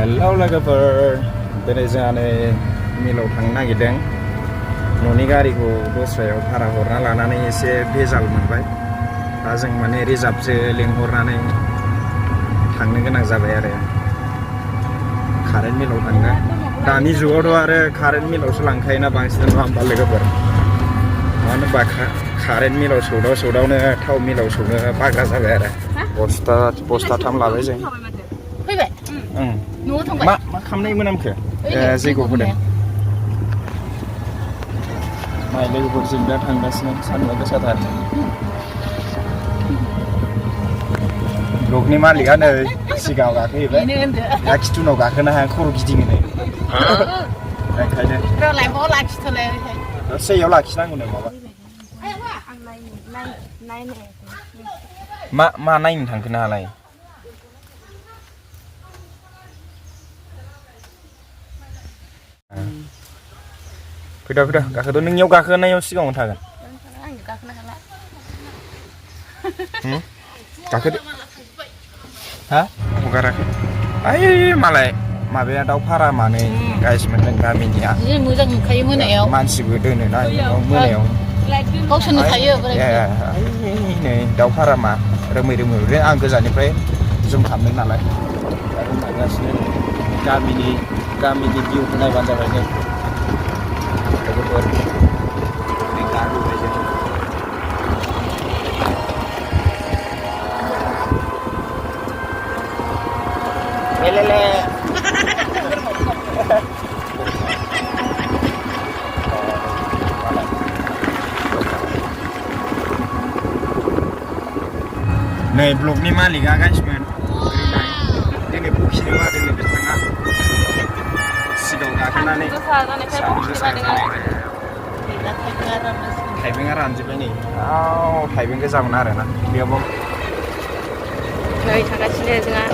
Hello logofer, दिनै जोंहा नै मिलाव थांनो नागिरदों। न'नि गारिखौ दस्रायाव भारा हरना लानानै एसे भेजाल मोनबाय। दा जों माने रिजार्भसो लेंहरनानै थांनो गोनां जाबाय आरो कारेन्ट मिलाव थांनो। दानि जुगावथ' आरो कारेन्ट मिलावसो लांखायोना बांसिन नङा होमबा लोगोफोर? मानो होनबा कारेन्ट मिलाव सौदावनो थाव मिलाव सौनो बाग्रा जाबाय आरो। बस्थाथाम लाबाय जों। फैबाय? न'आव थांबाय? मा खालामनाय मोनामखो? जैग' होदों। माइ लोगोफोरजों दा थांगासिनो सान्दुंआ गोसाथार। ब्लकनि मालिकआ नै सिगाङाव गाखोहैबाय। दा खिथुनाव गाखोनो हाया खर' गिदिङो नै। ओंखायनो लाइफआव लाखिथ'लाय दसेयाव लाखिनांगौ नो माबा। मा नायनो थांखो नोंहालाय? फैदा गाखोद' नोंनियाव गाखोनायाव सिगाङाव थागोन। गाखोदो। हा? हगाराखै। ओइ मालाय माबाया दाउ फारा मानै गाइसमोन जों गामिनिया। जि मोजां नुखायो मोनायाव। मानसिबो दोनोना मोनायाव। गावसोरनो थायो। नै दाउ फारामा रोमै आं गोजाननिफ्राय जुम खालामदों नालाय। आरो नायगासिनो गामिनि भिउखौ नायबानो जाबाय जों। लोगोफोर गाखोबाय जों। ले नै ब्लकनि मालिकआ गाइसमोन दिनै बखिनो बादों बिथाङा सिगाङाव गाखोनानै थाइबेंआ रानजोब्बाय नै थाइबें गोजामोन आरोना बेयावबो नै थांगासिनो जोंहा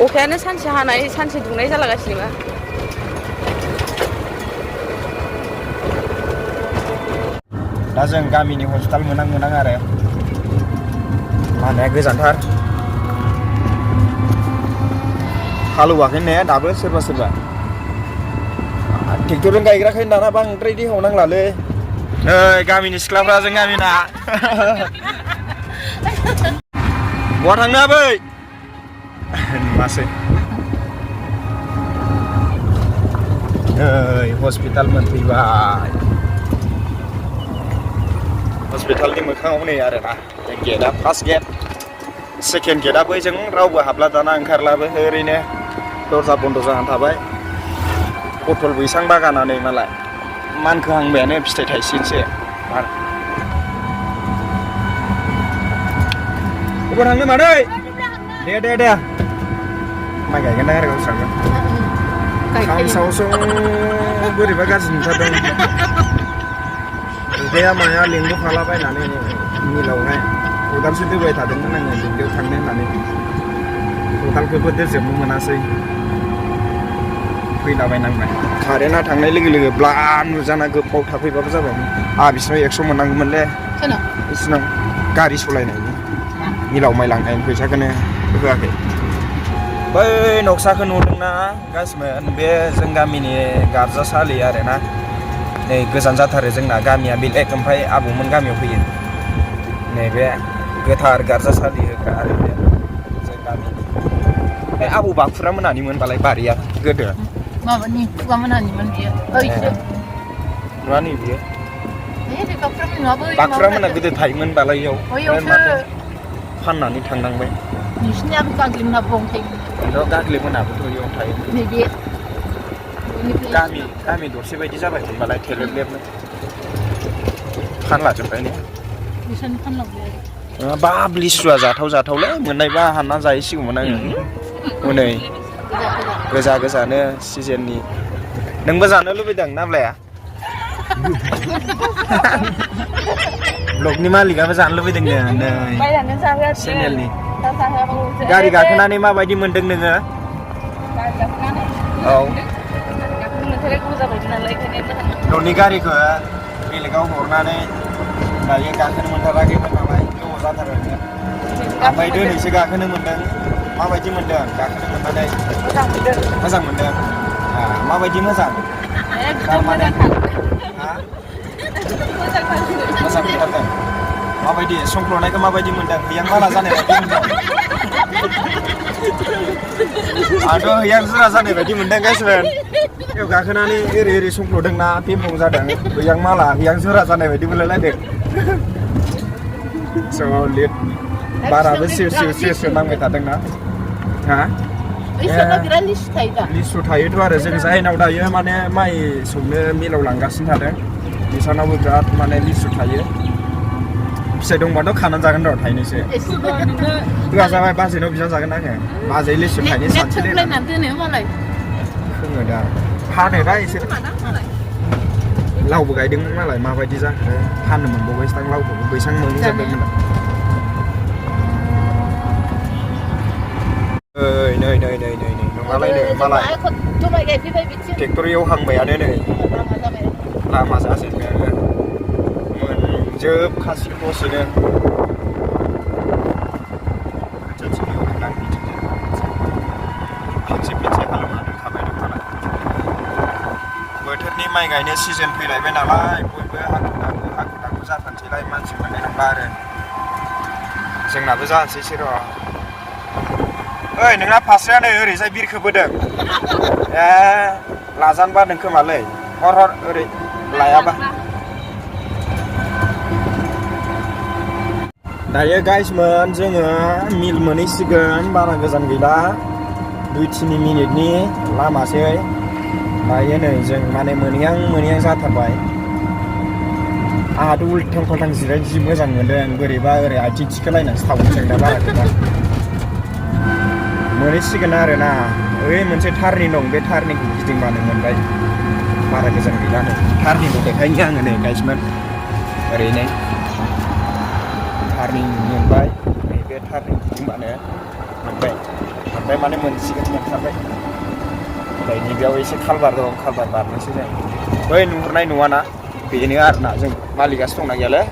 अखायानो सानसे हानाय सानसे दुंनाय जालागासिनोबा दा जों गामिनि हस्पिटाल मोनां आरो माने गोजानथार हालौवाखै ने दाबो सोरबा ट्रेक्टरजों गायग्राखाय दाना बांद्राय देहाव नांलालै नै गामिनि सिख्लाफ्रा जों गामिना बहा थांनो बै नुवासै नै हस्पिटाल मोनफैबाय हस्पिटालनि मोखाङाव नै आरोना गेटआ फार्स्ट गेट सेकेन्ड गेटआ बैजों रावबो हाबला दाना ओंखारलाबो ओरैनो दरजा बन्द' जानानै थाबाय पटल बैसां बागाना नै मालाय मानखोहांबायानो फिथाइ थाइसिनसो बबाव थांनो मादै दे माइ गायगोन ना आरो गावस्रांगोन खामसावसं बोरैबा गाज्रि नुथारदों उदैया माया लेंबोफालाबायनानै मिलावहाय खदालसो दोबाय थादोंमोन आङो दुब्लियाव थांनो होननानै खदालखौबो दोजोबनो मोनासै फैलाबायनांबाय कारेन्टआ थांनाय लोगो ब्ला नुजाना गोबाव थाफैबाबो जाबायमोन बिसिनाव 100 मोननांगौमोनलै बिसिनाव गारि सालायनायनि मिलाव माइ लांनायनि फैसाखौनो होआखै बै नक्साखौ नुदोंना गासिमोन बे जों गामिनि गारजासालि आरोना नै गोजान जाथारो जोंना गामिया बेलेग ओमफ्राय आबौमोन गामियाव फैयो नैबे गोथार गारजासालि होग्रा आरो बे जों गामिनि बे आबौ बाखुरा मोनानिमोनबालाय बारिया गोदो माबानि खुगा मोनानिमोन बियो नुवानि बियो बाखुरा मोना गोदो थायोमोन बालाय इयाव माथो फाननानै थांनांबाय नोंसिनियाबो गाग्लिमोना बं थायो गाग्लिमोनाबोथ' इयाव थायो नैबे गामि दरसे बायदि जाबाय होनबालाय थेलेबलेबनो फानलाजोब्बाय ने बिसोरनो फानलांबाय बाब लिसुआ जाथावलै मोननायबा हानना जाहैसिगौमोन आङो हनै गोजानो सिजेननि नोंबो जानो लुबैदों नाब्लाया ब्लकनि मालिकआबो जानो लुबैदों नै चेनेलनि गारि गाखोनानै माबायदि मोनदों नोङो औ न'नि गारिखौ बेलेगाव हरनानै दायो गाखोनो मोनथाराखैमोन नालाय ओमफ्राय दिनैसो गाखोनो मोनदों माबायदि मोनदों गाखोनो मोननानै मोजां मोनदों माबायदि मोजां थारमाने मोजां मोनथारदों माबायदि संख्ल'नायखौ माबायदि मोनदों हैयां माला जानाय बायदि मोनदों आंथ' हैयां जुरा जानाय बायदि मोनदों गाइसमोन बेयाव गाखोनानै ओरै ओरै संख्ल'दोंना पिम्पं जादों हैयां माला हैयां जुरा जानाय बायदि मोनलायलायदों सलिड बाराबो सिउ नांबाय थादोंना लिसु थायोथ' आरो जों जायनाव दायो माने माइ सौनो मिलाव लांगासिनो थादों बिसानावबो बिराद माने लिसु थायो फिथाइ दंबाथ' खानानै जागोन र' थाइनैसो होआ जाबाय बाजैनाव बिना जागोन आङो बाजै लिसु थाइनै सानसे खोङो दा फानो दा एसे लावबो गायदोंमोन नालाय माबायदि जाखो फाननो मोनबावबायसो दां लावखौबो बैसां मोनजोबदोंमोन नै नङालायनो मालाय ट्रेक्टर एवहांबायानो नै लामा जाजोबबायानो मोनजोबखासिगोन दसेनो फिनसे हालेवनानै खाबाय दं नालाय बोथोरनि माइ गायनो सिजोन फैलायबाय नालाय बयबो हाखु दाखु जाथारसैलाय मानसि मोननाय नंला आरो जोंनाबो जानोसैसो र' ओइ नोंना फास्राया नै ओरैजाय बिरखोबोदों लाजानो बादों खोमालै हर ओरै लायाबा दायो गाइसमोन जोङो मिल मोनहैसिगोन बारा गोजान गैला 2-3 मिनिटनि लामासै दायो नै जों माने मोनहैहां जाथारबाय आंहाथ' उल्थां फाल्थां जिरायनो जि मोजां मोनदों बोरैबा ओरै आथिं थिखोलायनानैसो थाबावनोसै दा बारा गैला मोनहैसिगोन आरो ना ओइ मोनसे टार्निं दं बे टार्निंखौ गिदिंबानो मोनबाय बारा गोजान गैला नै टार्निंखौ देखायनो आङो नै गाइसमोन ओरैनो टार्निं मोनबाय नैबे टार्निं गिदिंबानो मोनबाय माने मोनथारबाय ओमफ्राय नैबेयाव एसे खालबार दं खालबार बारनोसै जों बै नुहुरनाय नङाना बेनो आरोना जों मालिकआसो दंना गैयालै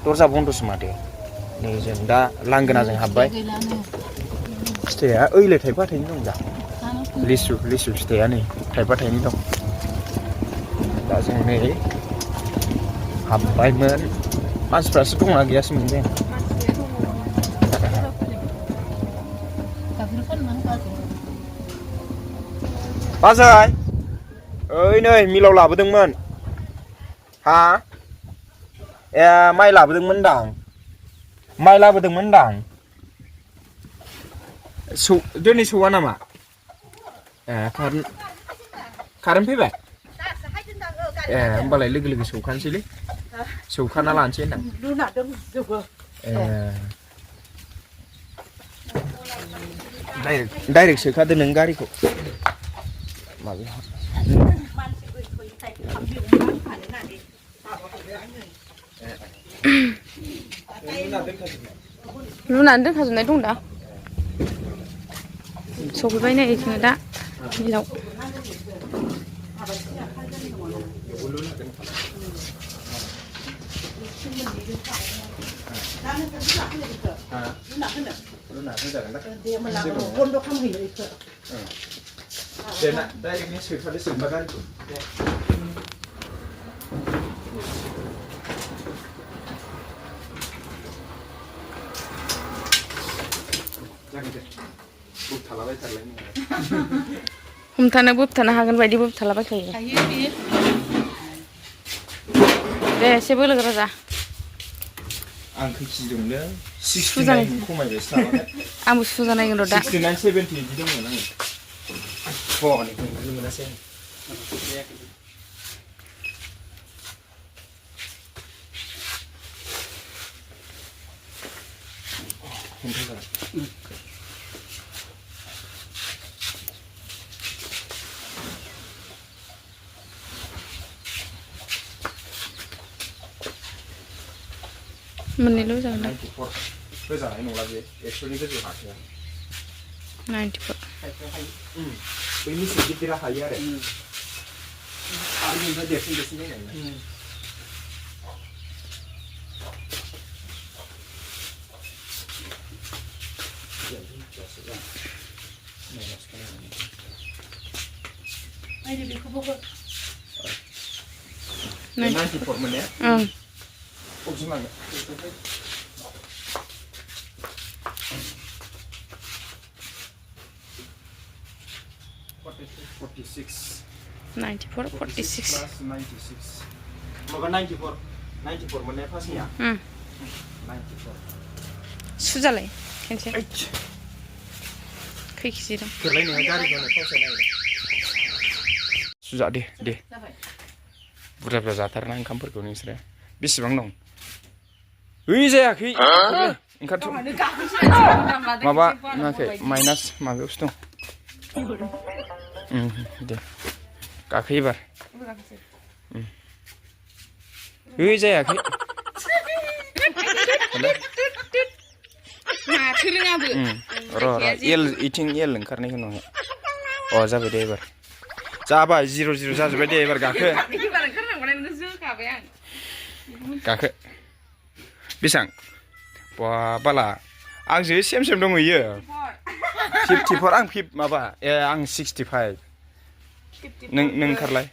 दरजा बन्दसो माथो नै जों दा लांगोनाजों हाबबाय फिथाइया ओइलाय थाइफा थाइनै दं दा लिसु फिथाइया नै थाइफा थाइनै दं दा जों नै हाबबायमोन मानसिफ्रासो दंना गैयासो मोनदों बाजै ओइ नै मिलाव लाबोदोंमोन माइ लाबोदोंमोनदां दिनै सौआ नामा कारेन्ट फैबाय होमबालाय लोगो सौखानोसैलै सौखाना लानोसै होनदां डाइरेक्ट सोखादो नों गारिखौ रुनानै दोनखाजोबनाय दं दा सफैबाय नै जोङो दा मिलाव डाइरेक्टनो सोखादो सोंबा गारिखौ हमथानो बोबथानो हागोन बायदि बोबथालाबायखायो दे एसे बोलोगोरा जा आं खैखि दंनो 69 खमायबायसो नामा आंबो सुजा नायगोन र' दा 69 70 बिदि दंमोन आङो हनै नुनो मोनासै मोननैल' जागोन 94 गोजानाय नंला बे 100नि गोजौ हाखाया 94 बै मिसे गिदिरा हायो आरो बेनिफ्राय देरसिन जायो Nanti formen ya. Opsi mana? 46. 94, 46. Plus 96. Bukan 94. 94 mana pasnya? 94. 수잘래. 괜찮아. Kaki sih dong. Kerlain ya gari kalau kau senang. Sudah deh. Budak zatar nang kampur kau ni sere. Bisibang dong. Wih jayakai. Engkau tuh. Maba nakai minus mabe ustung. Deh. Kakai bar. Wih jayakai. Nah, kering apa? eating lengkar nih kan oh zabe deh bar zaba 00 zabe deh bar gake bisang wah bala ang je sem dong iya 54 ang 50 maba ang 65 neng karlai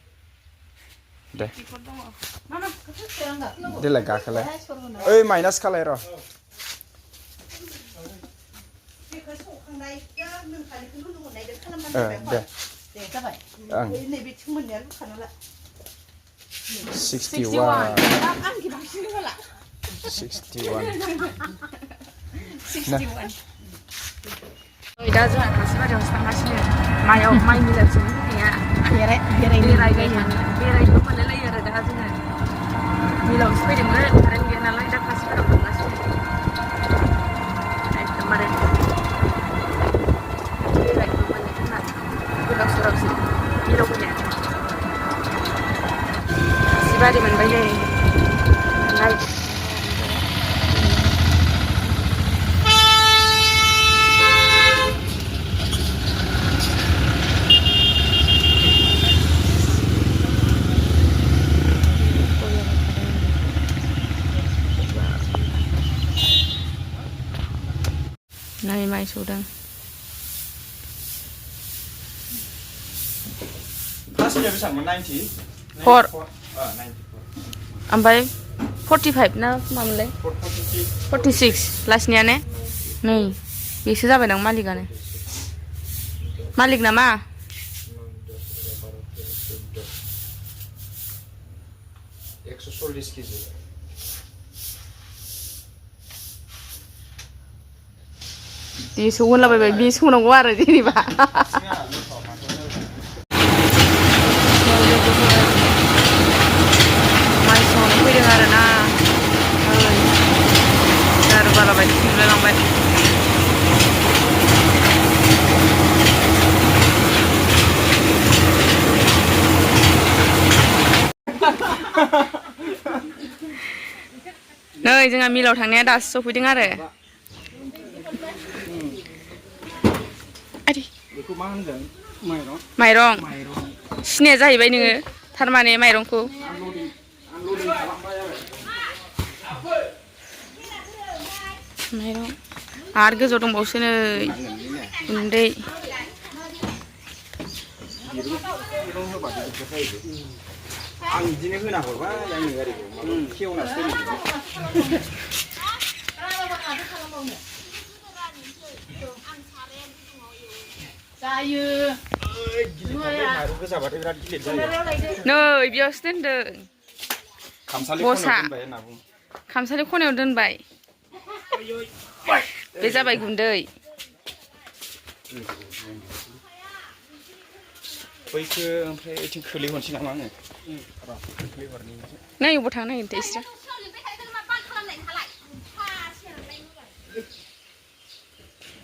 deh deh lah gake lah minus kalai ro deh. 61. 61. दा जोंहा कासिबारियाव थांगासिनो माइ मिलावसो फैया बेरायनो मोनलायलायो आरो दा जोङो मिलावसो फैदोंमोन कारेन्ट गैया नालाय दा कासिबारियाव थांगासिनो एकदमबारे बेरायनो मोनो जोंहा गोदाव सोरावसो मिलाव फैनाया कासिबारि मोनबाय नै नाय Nay mai sudang. Pasnya bisa 90. 4. 94. Ampai 45 na mamle. 46 lasnya ne. Nei. Bisa sampai dong malikane. Malik nama? Di suun lah bebe, di suun aku ada di pak. Mai suun aku dengar na, dar bala bebe, Milao lambai. Nei, jangan Milao thangnya das, so aku dengar ya. माइरं सिनाया जाहैबाय नोङो थारमाने माइरंखौ माइरं आरो गोजौ दंबावसो नै गुन्दै आं बिदिनो होना हरबाय आंनि गारिखौ खेवना नै बेयावसो दोनदों बसा खामसालि खनायाव दोनबाय बे जाबाय गुन्दै बैखो ओमफ्राय ओइथिं खोलैहरनोसै नामा आङो नै अबाव थांनो नागिरदों इसरा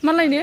मा लायनो